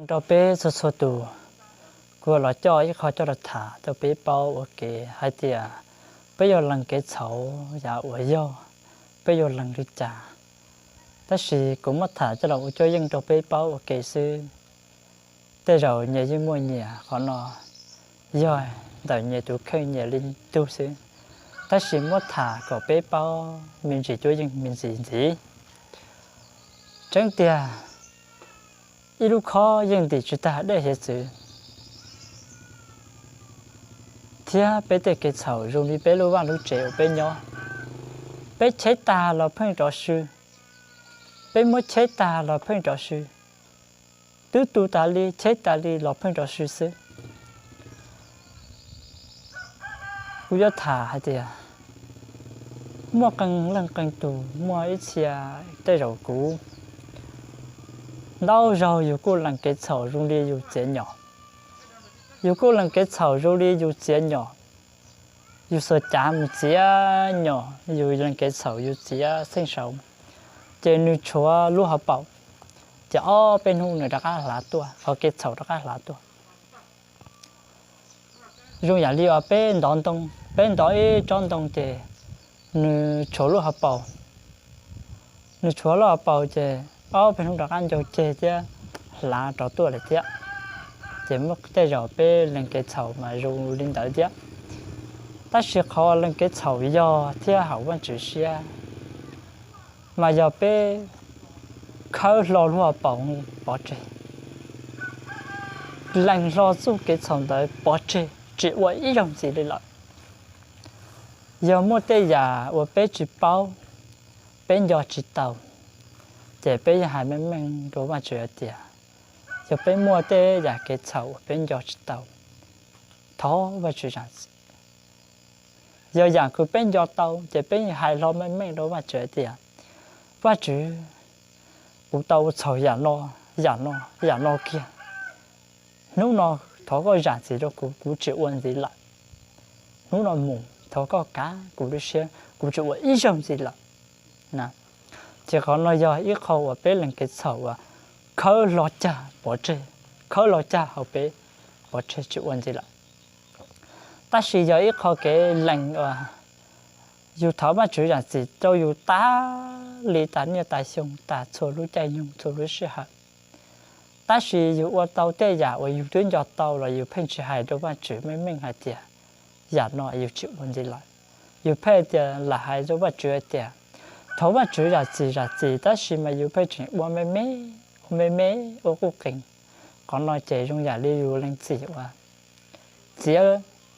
Rau peb txhua txhua tus, kuv los coj ib qho coj los tham rau peb paub ua ke hais tias peb yuav lees kev txhaum yav uas yog, peb yuav lees li cas. Tab sis kuv muab tham coj los ua cuab yeej rau peb paub ua ke xwb. Tej zaum nyias yeej muaj nyias qhov no, yog ntawm nyias tus kheej nyias li tug xwb, tab sis muab tham kom peb paub me ntsis cuab yeej me ntsis ntxiv. Tseeb tiag, ib lub khob yeej ntim tsis tag dej hiav txwv, thiab peb tej kev txhaum zoo li peb lub vaj lub tsev uas peb nyob, peb cheb tag los pheej rov sw, peb muab cheb tag los pheej rov sw, twb tu tas li cheb tas li los pheej rov sw xwb. Kuv yuav tham hais tias muaj qee leej qee tus, muaj ib txhia, tej zaum kuv, ntau zaug yus kuj lees kev txhaum zoo li yus txiav nyom. Yus kuj lees kev txhaum zoo li yus txiav nyom, yus xuas cav mus txiav nyom, yus lees kev txhaum yus txiav xeej saud, ces nws tshuav lub hauv paus, ces ob peb hnub nws rov qab hlav tuaj, qhov kev txhaum rov qab hlav tuaj. Zoo yam li uas peb ntov ntoo, peb ntov ib tsob ntoo ces nws tshuav lub hauv paus, nws tshuav lub hauv paus ces ob peb hnub rov qab ncau ceg thiab hlav rov tuaj lawm thiab. Ces muaj tej zaum peb lees kev txhaum mas zoo li ntawd thiab. Tab sis qhov lees kev txhaum yog thiab haum Vajtswv siab, mas yog peb khawb hlo lub hauv paus pov tseg, lees hlo txuj kev txhaum ntawd pov tseg tsis ua ib zaug ntxiv li lawm. Yog muaj tej yam uas peb tsis paub, peb nco tsis tau, ces peb yeej hais meej meej rau Vajtswv hais tias, yog peb muaj tej yam kev txhaum uas peb nco tsis tau, thov Vajtswv zam txim. Yog yam uas peb nco tau ces peb yeej hais hlo meej meej rau Vajtswv hais tias, Vajtswv, kuv tau ua txhaum yam no, yam no, yam no kiag. Hnub no thov koj zam txim rau kuv, kuv tsis ua ntxiv lawm. Hnub no mus thov koj kav kuv lub siab, kuv tsis ua ib zaug ntxiv lawm. Ces qhov no yog ib qho uas peb lees kev txhaum uas khawb hlo cag pov tseg, khawb hlo cag hauv peb pov tseg tsis ua ntxiv lawm. Tab sis yog ib qho kev lees uas yus thov Vajtswv zam txim rau yus tas li tas niaj tas xyoo, tas txhua lub caij nyoog txhua lub sij hawm. Tab sis yus ua tau tej yam uas yus twb nco tau los yus pheej tsis hais rau Vajtswv meej meej hais tias, yam no yus tsis ua ntxiv lawm. Yus pheej tias lam hais rau Vajtswv hais tias, thov Vajtswv zam txim zam txim, tab sis mas yus pheej tseem ua me me, ua me me, ua quj qees. Qhov no ces zoo yam li yus lees txim uas txiav,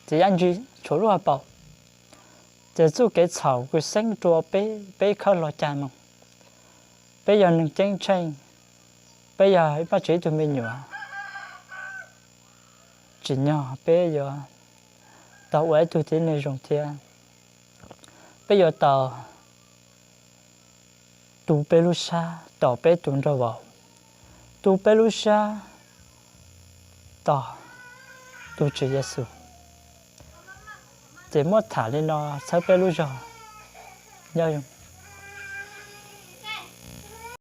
txiav yaj ntsis tshuav lub hauv paus. Ces txuj kev txhaum kws xeeb rua peb, peb khawb hlo cag no. Peb yog neeg ceeb tsheej, peb yog Vajtswv ib tug me nyuam, tsim nyog peb yuav tau ua ib tug tib neeg zoo thiab. Peb yuav tau tu peb lub sab tos peb tus nraug vauv, tu peb lub sab tos tus Tswv Yexus. Ces muab tham li no txhawb peb lub zog nyob zoo.